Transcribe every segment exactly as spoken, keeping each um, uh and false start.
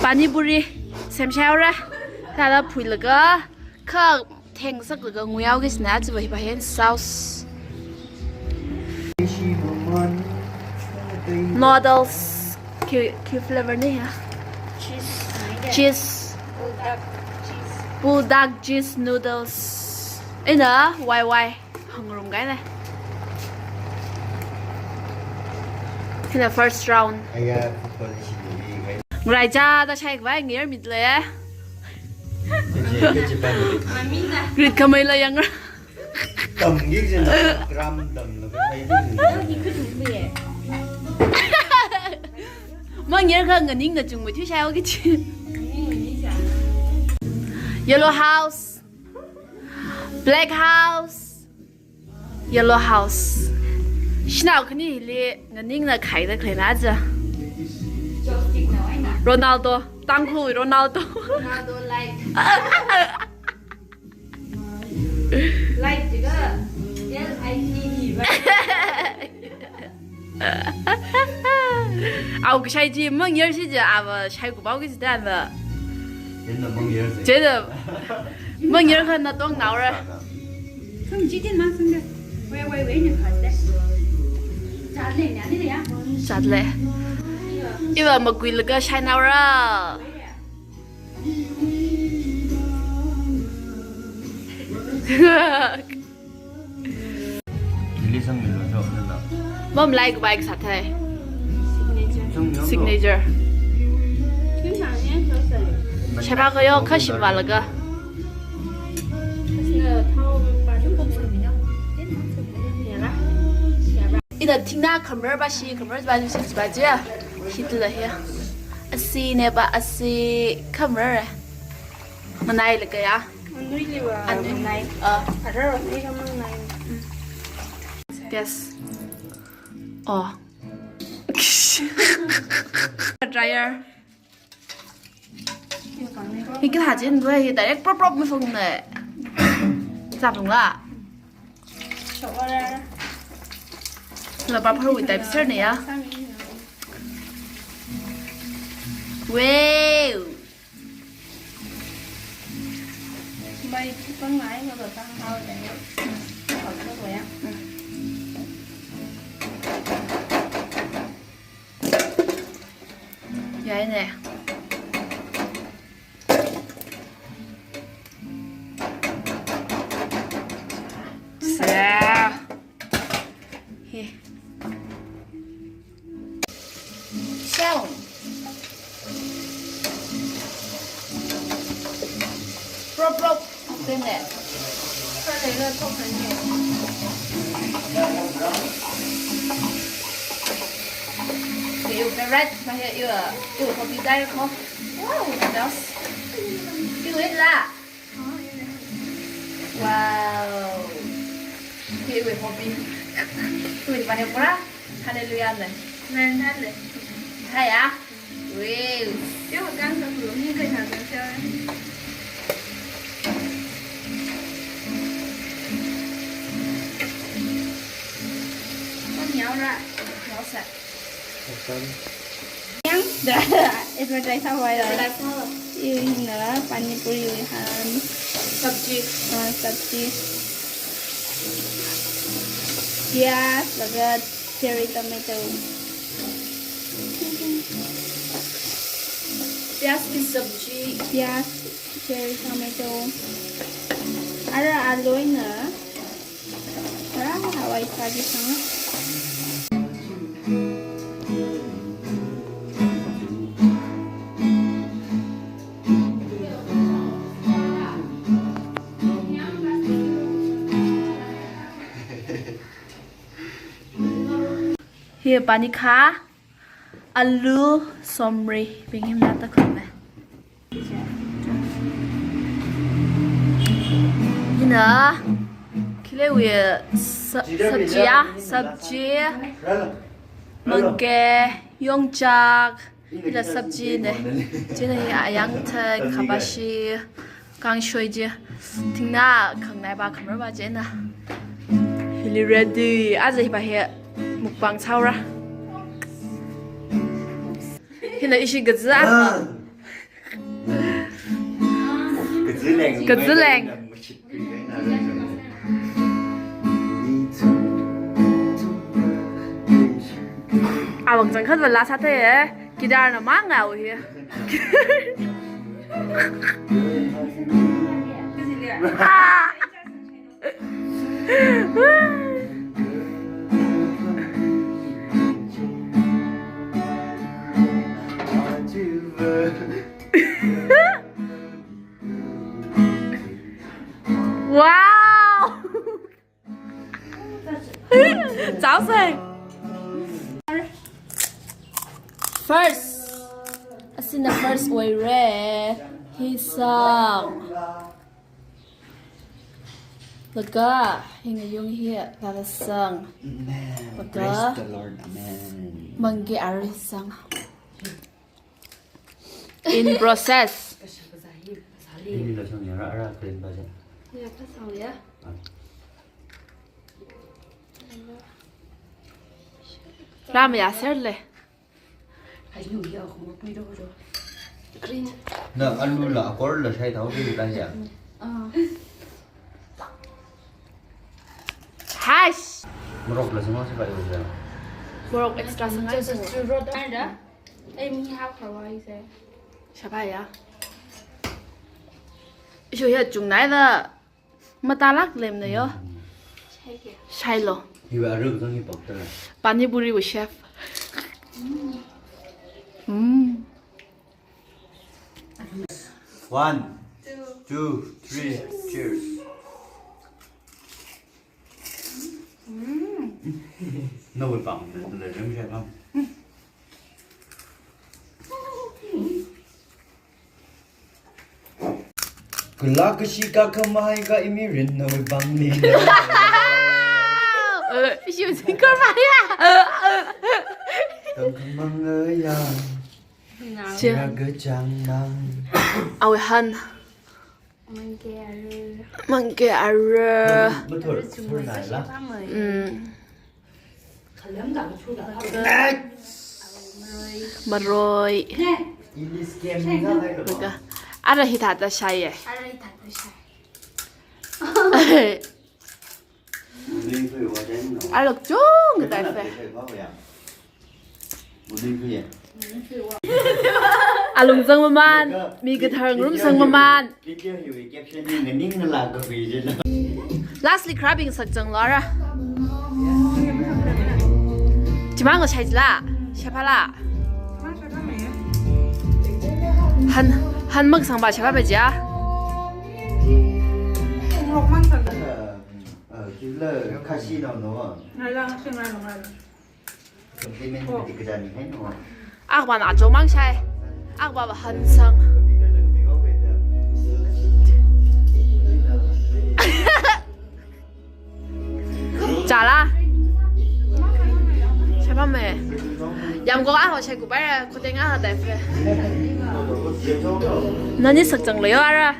Pani puri semshaora. Thāda phuilaga, kha thengsaklaga nguihaoki sina, aja hiva hin sauce. Noodles. Khi, khi flavor na hiya? Cheese. Cheese. Buldak cheese. Buldak cheese noodles. Ina, wai wai. Hāngrumkahaina. Hina first round. Aya, football ishi ni kai. Ngaraichāda shaikhavai ngayarmida lei. Kachi, kachi pa ni. Greek khamei la yang. Tamki jin, gram tamlaga shaiki jin. Mangayar kha nganingna chungmei thuishaihaoki chi. Yellow house. Black house. Yellow house. Shanao khanili nganingna khaida khaleina aja. Ronaldo. Tangkhul Ronaldo. Ronaldo like. Like jiakha L I K E ba. Awo kashai chi mangayarsi chi, awo shaikuphaoki sida na. Chieina mangayarsi. Chieina mangayar kha natongnaora. Kham chi tin mang sangda. Wei, wei, wei, ni khaste. Chatle, ni ani ya. Chatle. Iva makuilaga shainaora. Ili sangmilo, so, nala. Mom like bike sa thai. Signature. Sangmilo. Signature. Shaipa kayo kashim valaga. Ina thingna khamar ba shi, khamar ba shi, shi ba je. Hitla hiya. Asi ne ba, asi khamar. Manai laga ya. Anui liwa, anui. Manai. Ah. Araro ni ka manai. Yes. Oh. Dryer. Hi kala jin gua hi direct prop prop mi phung ne. Sa phung la. Shower. La ba pharu type ser ne ya. Wow. Mai chipang ngai, ma ba pang hao de. Hao de ya. Yaine. Sa. Hi. Sound. Prop, prop. Then that. Okay, you can write my hair. You, uh, you hope you die, huh? Wow, what else? You eat la. Wow. Hi iwui hobby. Iwui vane pura. Hallelujah ne. Amen, hallelujah. Haya. Wow. Yo, kan sa pulu ni kai na sa sa. Kon yao ra. Yao sa. Yang, dah, advertise haowa ya. Advertise haowa. Ina pani puri wui han. Sabji. Ah, sabji. Piyaj, laga cherry tomato. Piyaj ki sabji. Piyaj, cherry tomato. Ara aloo na. Ara hawai sāki sanga. Hi pani kha. Aloo, somri, bing himna ta khame. Hina, khile wui sa-, sabji ya, sabji, mangke, yongchak, ila sabji ne. China hi ayang thai, kabashi, kangshoi ji. Thingna khangnai ba khamar ba china. Hili ready. Aja hi ba hi mukbang sāra. Hina ishi gaza. Kazileng. Awang changkhat wala sāthei, eh. Guitar na mang ngau hi. Ah! Wow! Chao sai. First. Asina first oire. Hi sang. Laga, hi ngayung hi, laga sang. Amen. Laga. Praise the Lord. Amen. Mangge ari sang. In process. Ini la sang ya, ra, ra, green ba ja. Ya, ka sang ya. Ah. Ram ya ser le. Green. Na alu la akor la shai thao ki la ya. Ah. Hash. Morok la semua sih pai udah. Morok extra sangai. Just a road ada. Eh, mi hak hawa ise. Siapa ya? Isu ya chung nai da. Matalak lem na yo. Shai lo. Hiwa aru kang hi pok ta. Pani puri wo chef. Mm. One, two, three, cheers. Mm. No, we found the, the, the, the, Kula kashi ka kamai ka imirin na we bang ni. Eh, ishi usin kamai ya. Tang kamang ya. Sia. Sira gajang mang. Awe han. Mangke aru. Mangke aru. Betul, betul lah. Hmm. Maroi. Ini scam ni lah, hai, Maka. Ara hithāda shai ye. Ara hithāda shai. Alok chung katai fe. Alung zang maman, mi kathar ngrum zang maman. Lastly, crabbing sak zang lara. Chimang shai la, shapala. Han, han mak sang ba shapa ba ja. Kasi no no. Akba na chomang shai. Akba ba hansang. Chala. Shapa me. Yam ko akba shai kubai ra, kuteng akba dai fe. Nani sak zang lo yo ara.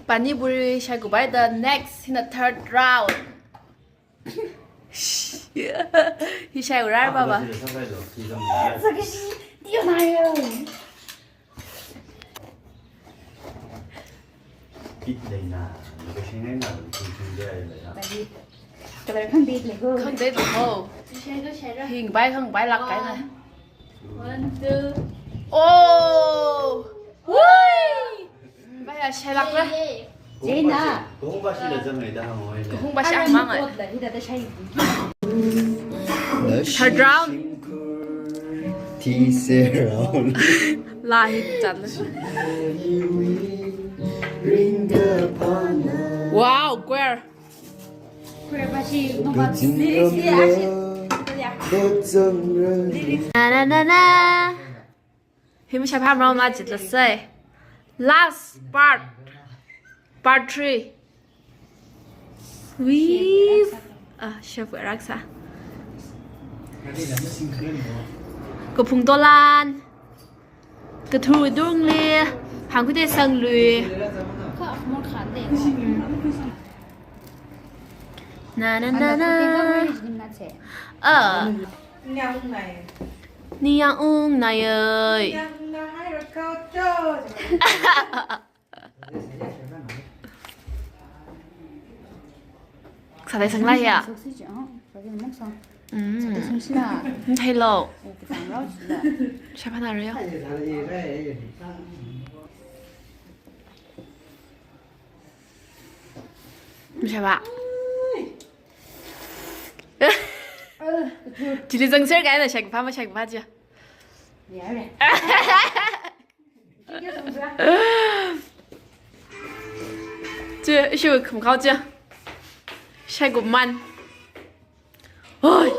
Pani puri shai kubai the next in the third round. Hi shai urar baba. Bit leina, location leina, location leina. Color khang bit lego. Khang bit lego. Hing bai khang bai lak kai na. One, two. Oh! Wui! Bai ya shai lak la. Jena. Kahung ba shi la zang ai da hang oi. Kahung ba shi mang ai. Third round. Ti se round. La hi chan. Wow, queer. Queer ba shi no ba. Na na na na. Him shapam round ma chit la sai. Last part. Part three. We've, ah, chef raksa. Kaphung tolan. Kathu dungli. Hangkute sanglui. Na na na na. Ah. Ningyāng ungna yei. Ningyāng ungna haira kho cho. Sādai sanglā ya. Sāsi chi, ah, sāsi muk sang. Mm. Sādai sangsi na. Nthei lo. Eh, kasang rao si na. Shapana reo. Mashaba. Chili zangser kaina shakpa mashakpa chi. Yare. Chi, ishu khum khao chi. Shai gup man. Hoi.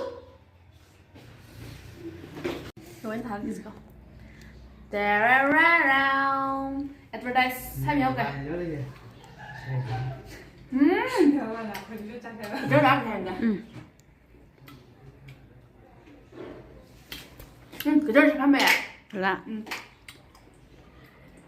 Go and have this go. Tararara. Advertise. Hai mi hao ka. Hmm. Dora ka. Hmm. Hmm, kajor shapame. La. Hmm.